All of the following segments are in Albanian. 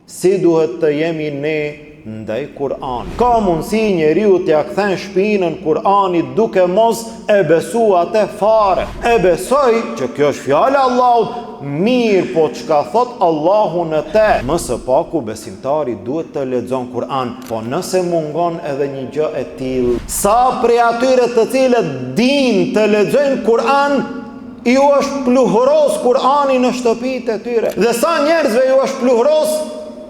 Si duhet të jemi ne ndaj Kur'anit? Ka mundësi njeriu t'ia kthen shpinën Kur'anit duke mos e besu atë fare. E besoj që kjo është fjala e Allahut, mirëpo çka thot Allahu në te. Më së paku besimtari duhet të lexon Kur'an, po nëse mungon edhe një gjë e tillë, sa prej atyre të cilët dinë të lexojnë Kur'an, Iu është pluhros Kur'ani në shtëpitë e tyre. Dhe sa njerëzve iu është pluhros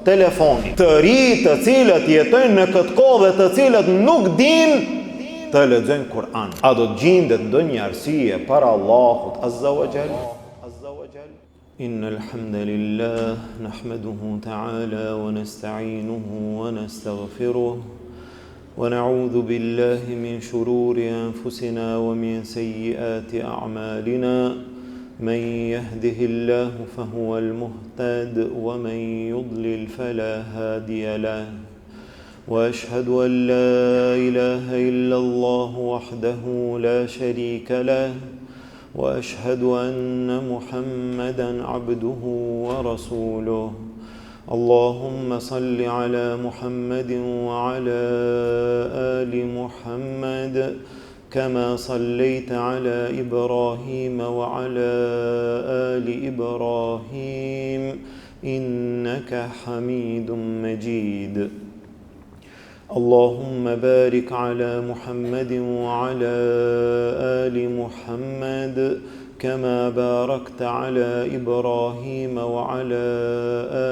telefoni. Të ri të cilët jetojnë në këtë kohë dhe të cilët nuk dinë të lexojnë Kur'an. A do të gjindet ndonjë arsye para Allahut Azza wa Jall? إن الحمد لله نحمده تعالى ونستعينه ونستغفره ونعوذ بالله من شرور أنفسنا ومن سيئات أعمالنا من يهده الله فهو المهتد ومن يضلل فلا هادي له واشهد ان لا اله الا الله وحده لا شريك له واشهد ان محمدا عبده ورسوله اللهم صل على محمد وعلى ال محمد كما صليت على ابراهيم وعلى ال ابراهيم انك حميد مجيد اللهم بارك على محمد وعلى آل محمد كما باركت على إبراهيم وعلى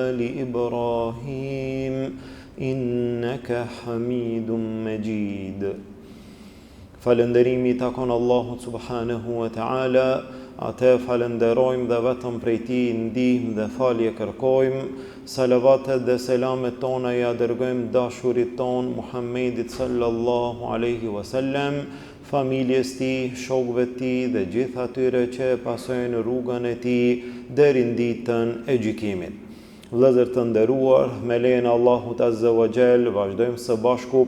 آل إبراهيم إنك حميد مجيد Falënderimi i takon Allahut subhanehu ve teala, atë e falënderojmë dhe vetëm prej tij ndihmë dhe falje kërkojmë, salavatet dhe selamet tona ia dërgojmë dashurit tonë Muhammedit sallallahu alaihi wasallam, familjes tij, shokëve të tij dhe gjithë atyre që e pasojnë rrugën e tij deri në ditën e gjykimit. Vëllezër të nderuar, me lejen e Allahut Azza wa Jall, vazhdojmë së bashku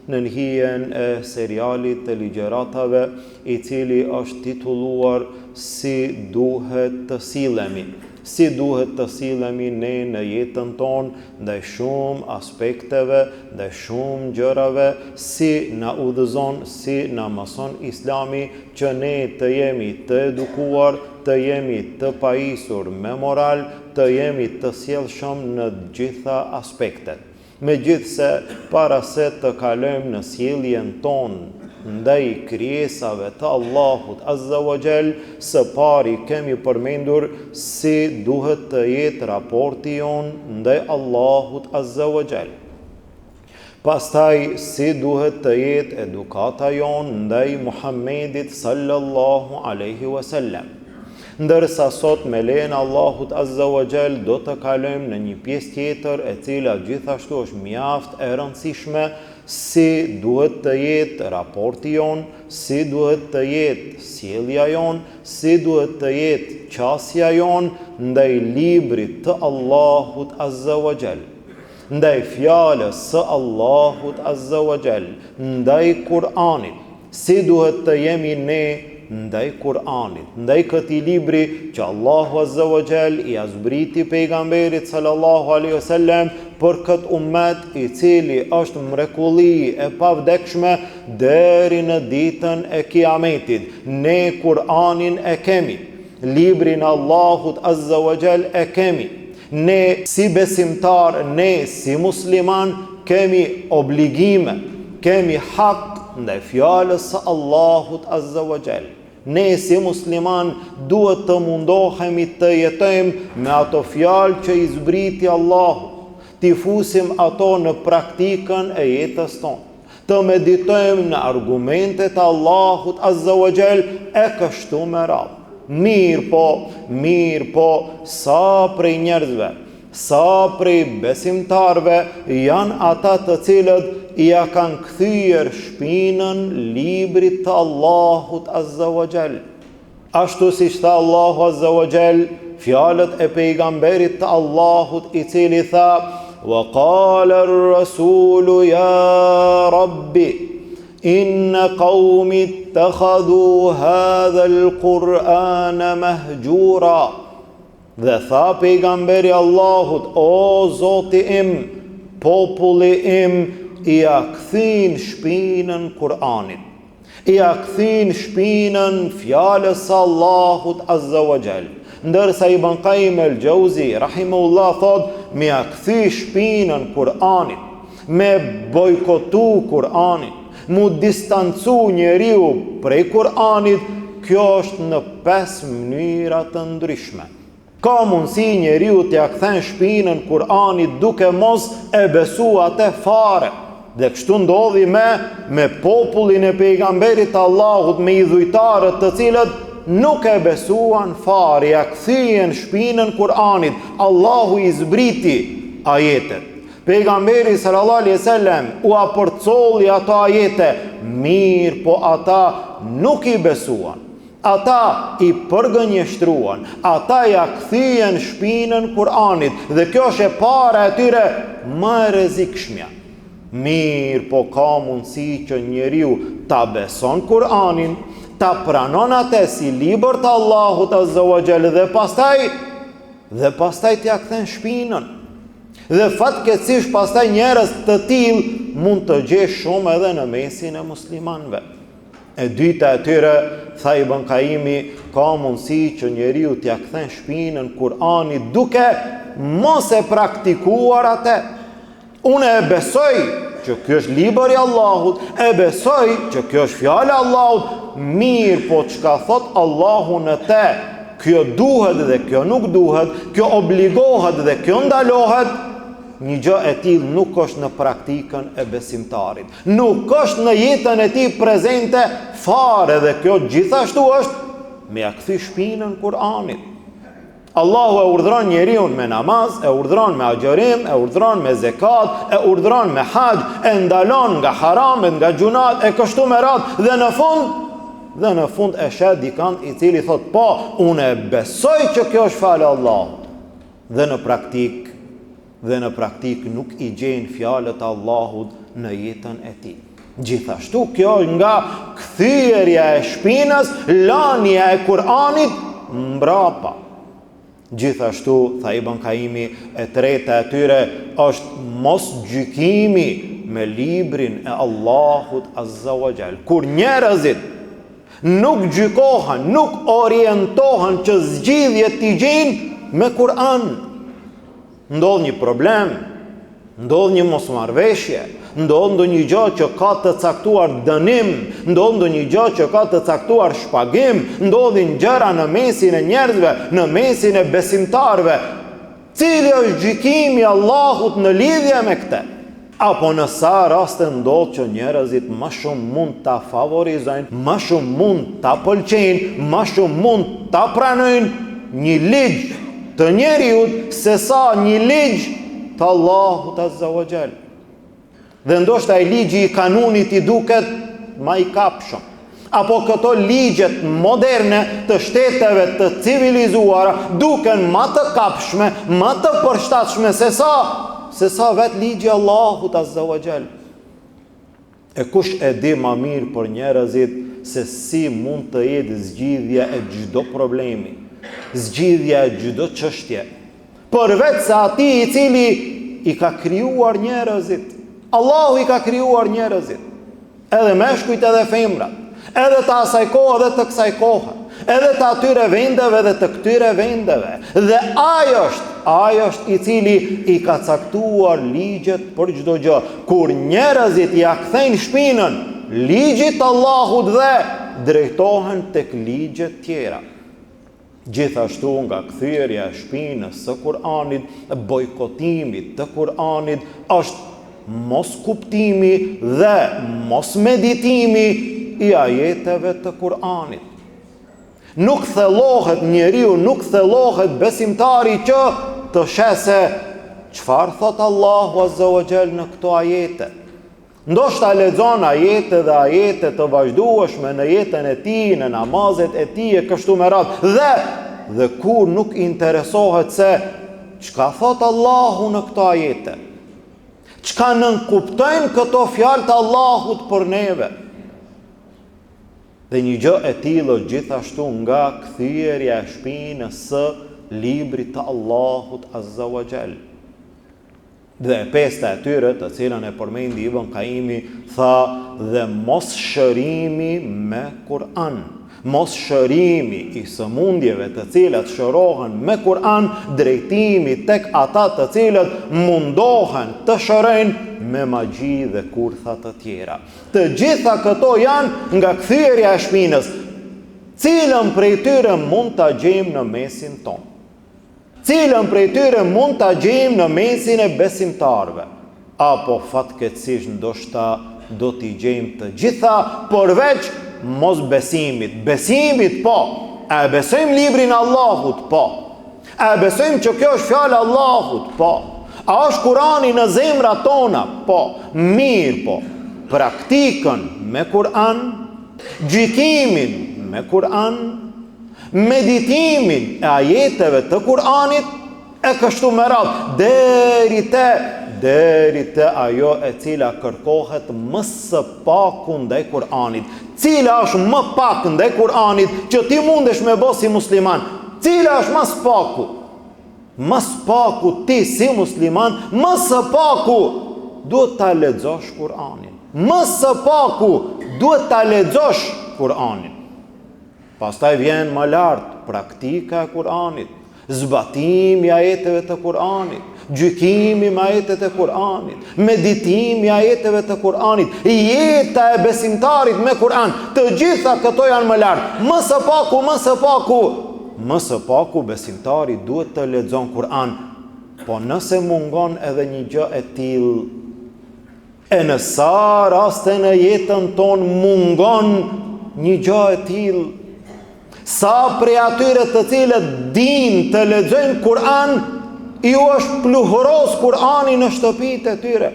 nën hijen e serialit të ligjëratave, i cili është titulluar Si duhet të sillemi. Si duhet të sillemi ne në jetën tonë ndaj shumë aspekteve, ndaj shumë gjërave, si na udhëzon, si na mëson Islami që ne të jemi të edukuar, të jemi të pajisur me moral, të jemi të sjellshëm në të gjitha aspektet. Megjithëse, para se të kalojmë në sjelljen tonë ndaj krijesave të Allahut Azza wa Jall, së pari kemi përmendur si duhet të jetë raporti jonë ndaj Allahut Azza wa Jall. Pastaj, si duhet të jetë edukata jonë ndaj Muhammedit sallallahu alaihi wasallam. Ndërsa sot me lejen e Allahut Azza wa Jall do të kalojmë në një pjesë tjetër e cila gjithashtu është mjaft e rëndësishme si duhet të jetë raporti jonë, si duhet të jetë sjellja jonë, si duhet të jetë qasja jonë ndaj librit të Allahut Azza wa Jall. ndaj fjalës së Allahut Azza wa Jall, ndaj Kur'anit. Si duhet të jemi ne ndaj Kur'anit, ndaj këtij libri që Allahu Azza wa Jall ia zbriti pejgamberit sallallahu alaihi wasallam për këtë ummet i cili është mrekulli e pavdekshme deri në ditën e Kiametit. Ne Kur'anin e kemi, librin e Allahut Azza wa Jall e kemi. Ne si besimtarë, ne si musliman kemi obligime, kemi hak ndaj fjalës së Allahut Azza wa Jall. Ne si musliman duhet të mundohemi të jetojmë me ato fjalë që i zbriti Allahu, t'i fusim ato në praktikën e jetës tonë, të meditojmë në argumentet e Allahut Azza wa Jall e kështu me radhë. Mirëpo, mirëpo, sa prej njerëzve, sa prej besimtarëve janë ata të cilët ia kanë kthyer shpinën librit të Allahut Azza wa Jall. Ashtu siç tha Allahu Azza wa Jall, fjalët e pejgamberit të Allahut i cili tha: "Wa qala ar-rasulu ya Rabbi, inna qaumi ittakhadhu hadha al-Qur'ana mahjura." Dhe tha pejgamberi i Allahut, o Zoti im, populli im ia kthyn shpinën Kur'anit. Ia kthyn shpinën fjalës së Allahut Azza wa Jall. Ndërsa Ibn Qayyim el-Jauzi rahimahullah thot, me ia kthy shpinën Kur'anit, me bojkotu Kur'anin, m'u distancu njeriu prej Kur'anit, kjo është në pesë mënyra të ndryshme. Ka mundësi njeriu t'ia kthen shpinën Kur'anit duke mos e besu atë fare. Dhe kështu ndodhi me me popullin e pejgamberit të Allahut, me idhujtarët të cilët nuk e besuan fare, ia kthyen shpinën Kur'anit. Allahu i zbriti ajetet. Pejgamberi sallallahu alaihi wasallam ua përcolli ato ajete, mirëpo ata nuk i besuan. Ata i përgënjeshtruan, ata ia kthyen shpinën Kur'anit dhe kjo është e para e tyre më e rrezikshmja. Mirëpo ka mundësi që njeriu ta beson Kur'anin, ta pranon atë si libër të Allahut Azza wa Jall dhe pastaj dhe pastaj t'ia kthen shpinën. Dhe fatkeqësisht pastaj njerëz të tillë mund të gjesh shumë edhe në mesin e muslimanëve. E dyta e tyre, tha Ibn Kajimi, ka mundësi që njeriu t'ia kthen shpinën Kur'anit duke mos e praktikuar atë. Unë e besoj që kjo është libër i Allahut, e besoj që kjo është fjala e Allahut, mirëpo çka thot Allahu në te, kjo duhet dhe kjo nuk duhet, kjo obligohet dhe kjo ndalohet, një gjë e tillë nuk është në praktikën e besimtarit. Nuk është në jetën e tij prezente fare dhe kjo gjithashtu është me ia kthy shpinën Kur'anit. Allahu e urdhëron njeriun me namaz, e urdhëron me agjërim, e urdhëron me zekat, e urdhëron me haxh, e ndalon nga haramet, nga gjynahet e kështu me radhë dhe në fund dhe në fund e sheh dikand i cili thot po, unë e besoj që kjo është fjala e Allahut. Dhe në praktikë dhe në praktikë nuk i gjen fjalët e Allahut në jetën e tij. Gjithashtu kjo nga kthyerja e shpinës, lania e Kur'anit mbrapa. Gjithashtu, tha Ibn Kajimi, e treta e tyre është mosgjykimi me librin e Allahut Azza wa Jall. Kur njerëzit nuk gjykohen, nuk orientohen që zgjidhjet t'i gjejnë me Kur'an, Ndodh një problem, ndodh një mosmarrëveshje, ndodh ndonjë gjë që ka të caktuar dënim, ndodh ndonjë gjë që ka të caktuar shpagim, ndodhin gjëra në mesin e njerëzve, në mesin e besimtarëve. Cili është gjykimi i Allahut në lidhje me këtë? Apo në sa raste ndodh që njerëzit më shumë mund ta favorizojnë, më shumë mund ta pëlqejnë, më shumë mund ta pranojnë një ligj të njeriut se sa një ligj të Allahut Azza wa Jall. Dhe ndoshta ai ligji i kanunit i duket ma i kapshëm. Apo këto ligjet moderne të shteteve të civilizuara duken ma të kapshme, ma të përshtatshme se sa se sa vetë ligji i Allahut Azza wa Jall. E kush e di ma mirë për njerëzit se si mund të jetë zgjidhja e çdo problemi, zgjidhja e çdo çështje, përveç se atij i cili i ka krijuar njerëzit. Allahu i ka krijuar njerëzit. Edhe meshkujt edhe femrat, edhe të asaj kohe edhe të kësaj kohe, edhe të atyre vendeve edhe të këtyre vendeve. Dhe ai është, ai është i cili i ka caktuar ligjet për çdo gjë. Kur njerëzit ia kthejnë shpinën ligjit të Allahut dhe drejtohen tek ligjet tjera. Gjithashtu nga kthyerja e shpinës së Kur'anit, bojkotimit të Kur'anit është moskuptimi dhe mosmeditimi i ajeteve të Kur'anit. Nuk thellohet njeriu, nuk thellohet besimtari që të sheh se çfarë thotë Allahu Azza wa Jall në këto ajete. Ndoshta lexon ajete dhe ajete të vazhdueshme në jetën e tij, në namazet e tij e kështu me radhë. Dhe dhe kur nuk interesohet se çka thotë Allahu në këto ajete. Çka nënkuptojnë këto fjalë të Allahut për neve. Dhe një gjë e tillë është gjithashtu nga kthyerja e shpinës së. Librit të Allahut Azza wa Jall. Dhe e pesta e tyre, të cilën e përmendi Ibn Kajimi, tha dhe mos shërimi me Kur'an. Mos shërimi i sëmundjeve të cilat shërohen me Kur'an, drejtimi tek ata të cilët mundohen të shërojnë me magji dhe kurtha të tjera. Të gjitha këto janë nga kthyerja e shpinës. Cilën prej tyre mund ta gjejmë në mesin tonë? Cilën prej tyre mund ta gjejmë në mesin e besimtarëve? Apo fatkeqësisht ndoshta do t'i gjejmë të gjitha përveç mosbesimit. Besimit po. A e besojmë librin e Allahut? Po. A e besojmë që kjo është fjala e Allahut? Po. A është Kurani në zemrat tona? Po. Mirëpo. Praktikën me Kur'an, gjykimin me Kur'an, meditimin e ajeteve të Kur'anit e kështu me radhë deri te deri te ajo e cila kërkohet më së paku ndaj Kur'anit. Cila është më pak ndaj Kur'anit që ti mundesh me bo si musliman? Cila është më së paku? Më së paku ti si musliman, më së paku duhet ta lexosh Kur'anin. Më së paku duhet ta lexosh Kur'anin. Pastaj vjen më lart praktika e Kur'anit, zbatimi i ajeteve të Kur'anit, gjykimi me ajetet e Kur'anit, meditimi i ajeteve të Kur'anit, jeta e besimtarit me Kur'an, të gjitha këto janë më lart. Më së paku, më së paku, më së paku besimtari duhet të lexon Kur'an. Po nëse mungon edhe një gjë e tillë, E në sa raste në jetën tonë mungon një gjë e tillë? Sa prej atyre të cilët dinë të lexojnë Kur'an, iu është pluhuros Kur'ani në shtëpitë e tyre.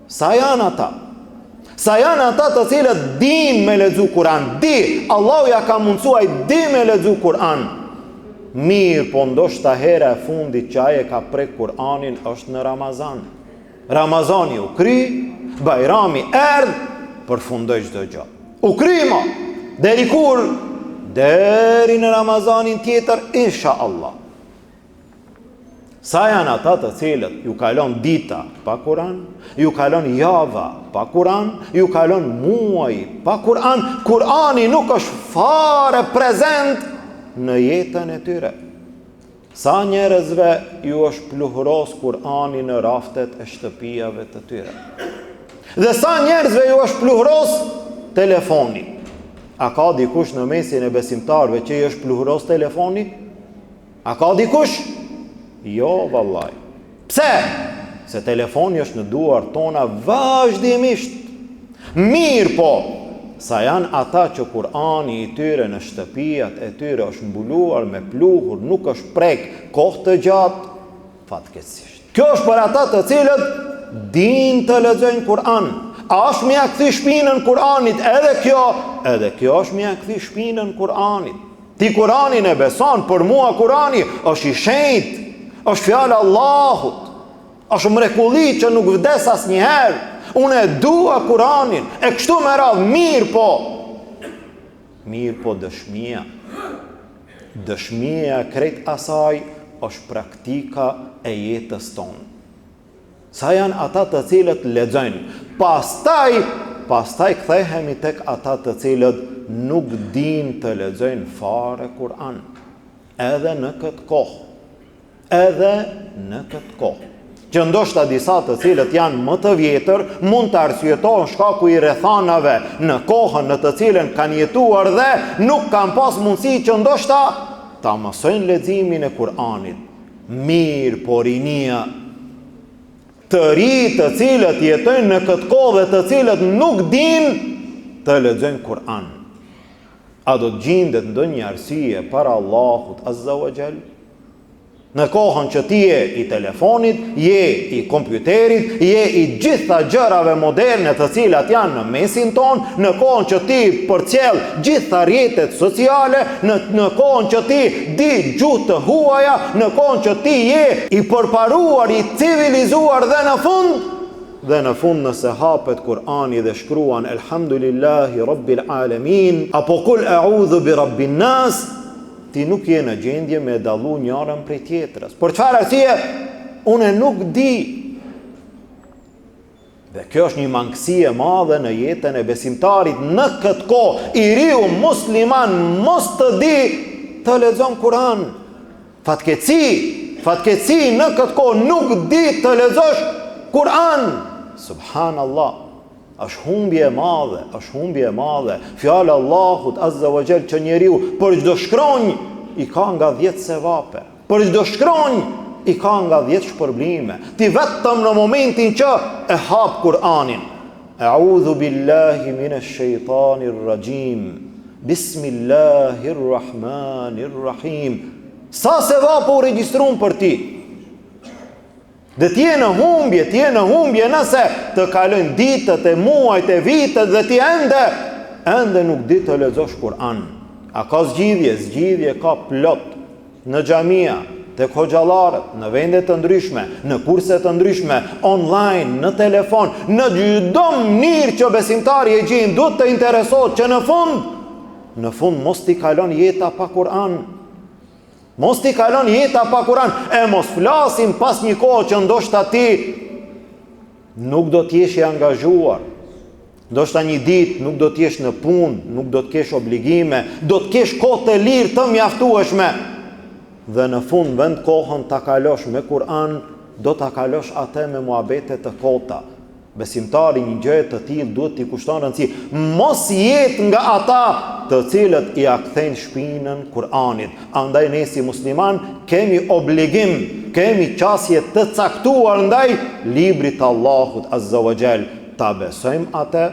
Sa janë ata? Sa janë ata të cilët dinë me lexu Kur'an? Di, Allahu ja ka mundësu ai di me lexu Kur'an. Mirëpo ndoshta hera e fundit që ai e ka prek Kur'anin është në Ramazan. Ramazani u kry, Bajrami erdh, përfundoi çdo gjë. U kry mo. Deri kur? Deri në Ramazanin tjetër, insha Allah. Sa janë ata të cilët ju kalon dita pa Kur'an, ju kalon java pa Kur'an, ju kalon muaji pa Kur'an, Kur'ani nuk është fare prezent në jetën e tyre. Sa njerëzve ju është pluhuros Kur'ani në raftet e shtëpiave të tyre. Dhe sa njerëzve ju është pluhuros telefoni. A ka dikush në mesin e besimtarëve që i është pluhuros telefoni? A ka dikush? Jo, vallaj. Pse? Se telefoni është në duart tona vazhdimisht. Mirëpo, sa janë ata që Kur'ani i tyre në shtëpiat e tyre është mbuluar me pluhur, nuk është prek kohë të gjatë, fatkeqësisht. Kjo është për ata të cilët dinë të lexojnë Kur'an. A është me ia kthy shpinën Kur'anit edhe kjo? Edhe kjo është me ia kthy shpinën Kur'anit. Ti Kur'anin e beson, për mua Kur'ani është i shenjtë, është fjala e Allahut. Është mrekulli që nuk vdes asnjëherë. Unë e dua Kur'anin, e kështu me radhë, mirëpo. Mirëpo dëshmia. Dëshmia e krejt asaj është praktika e jetës tonë. Sa janë ata të cilët lexojnë, pastaj, pastaj kthehemi tek ata të cilët nuk dinë të lexojnë fare Kur'an. Edhe në këtë kohë. Edhe në këtë kohë. Që ndoshta disa të cilët janë më të vjetër, mund të arsyetohen shkaku i rrethanave në kohën në të cilën kanë jetuar dhe nuk kanë pas mundësi që ndoshta ta mësojnë leximin e Kur'anit. Mirëpo rinia, të ri të cilët jetojnë në këtë kohë dhe të cilët nuk dinë të lexojnë Kur'an. A do të gjindet ndonjë arsye para Allahut Azza wa Jall? Në kohën që ti je i telefonit, je i kompjuterit, je i gjitha gjërave moderne të cilat janë në mesin tonë, në kohën që ti përcjell gjitha rrjetet sociale, në, në kohën që ti di gjuhë të huaja, në kohën që ti je i përparuar, i civilizuar dhe në fund, dhe në fund nëse hapet Kur'ani dhe shkruan Elhamdulillahi Rabbil Alemin, apo kul eudhu bi Rabbin Nas, ti nuk je në gjendje me dallu njërën prej tjetrës. Për çfarë arsye? Unë nuk di. Dhe kjo është një mangësi e madhe në jetën e besimtarit në këtë kohë, i riu musliman mos të di të lexon Kur'an. Fatkeqësi, fatkeqësi në këtë kohë nuk di të lexosh Kur'an. Subhanallah. Është humbje e madhe, është humbje e madhe. Fjala e Allahut Azza wa Jall që njeriu për çdo shkronjë i ka nga 10 sevape. Për çdo shkronjë i ka nga 10 shpërblime. Ti vetëm në momentin që e hap Kur'anin. A'udhu billahi minash shaitanir rajim. Bismillahir rahmanir rahim. Sa sevape u regjistruan për ti? Dhe ti je në humbje, ti je në humbje nëse të kalojnë ditët e muajt e vitet dhe ti ende, ende nuk di të lexosh Kur'an. A ka zgjidhje? Zgjidhje ka plot në xhamia, tek hoxhallarët, në vende të ndryshme, në kurse të ndryshme, online, në telefon, në çdo mënyrë që besimtari e gjen, duhet të interesohet që në fund, në fund mos t'i kalon jeta pa Kur'an. Mos t'i kalon jeta pa Kur'an, e mos flasim pas një kohë që ndoshta ti nuk do të jesh i angazhuar. Ndoshta një ditë nuk do të jesh në punë, nuk do të kesh obligime, do të kesh kohë të lirë të mjaftueshme. Dhe në fund vend kohën ta kalosh me Kur'an, do ta kalosh atë me muhabete të kota. Besimtari një gjëje të tillë duhet t'i kushton rëndësi. Mos jetë nga ata të cilët ia kthejnë shpinën Kur'anit. Andaj ne si musliman kemi obligim, kemi qasje të caktuar ndaj librit të Allahut Azza wa Jall. Ta besojmë atë,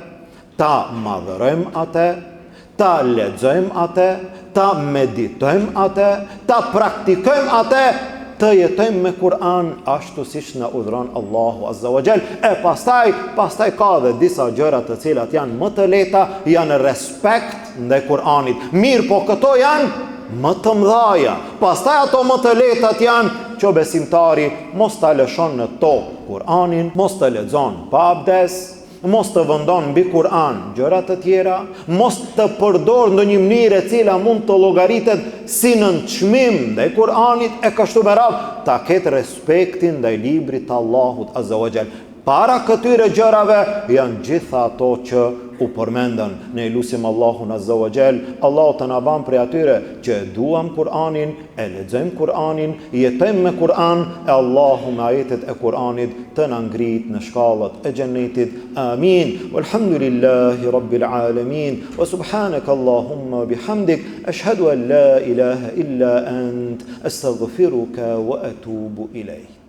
ta madhërojmë atë, ta lexojmë atë, ta meditojmë atë, ta praktikojmë atë, të jetojmë me Kur'an ashtu siç na urdhëron Allahu Azza wa Jall. E pastaj, pastaj ka dhe disa gjëra të cilat janë më të lehta, janë respekt ndaj Kur'anit. Mirëpo këto janë më të mëdhaja. Pastaj ato më të lehtat janë që besimtari mos ta lëshon në tokë Kur'anin, mos të lexon pa abdes, mos të vëndon mbi Kur'an gjëra të tjera, mos të përdor ndonjë mënyrë e cila mund të llogaritet si nënçmim ndaj Kur'anit e kështu me radhë, ta ketë respektin ndaj librit të Allahut Azza wa Jall. Para këtyre gjërave janë gjitha ato që u përmendën. Ne e lusim Allahun Azza wa Jall, Allahu të na ban prej atyre që e duam Kur'anin, E lexojmë Kur'anin, jetojmë me Kur'an, e Allahu me ajetet e Kur'anit të na ngrit në shkallët e xhennetit. Amin. Walhamdulillahi rabbil alamin. Wa subhanaka Allahumma bihamdik ashhadu an la ilaha illa ant astaghfiruka wa atubu ilayk.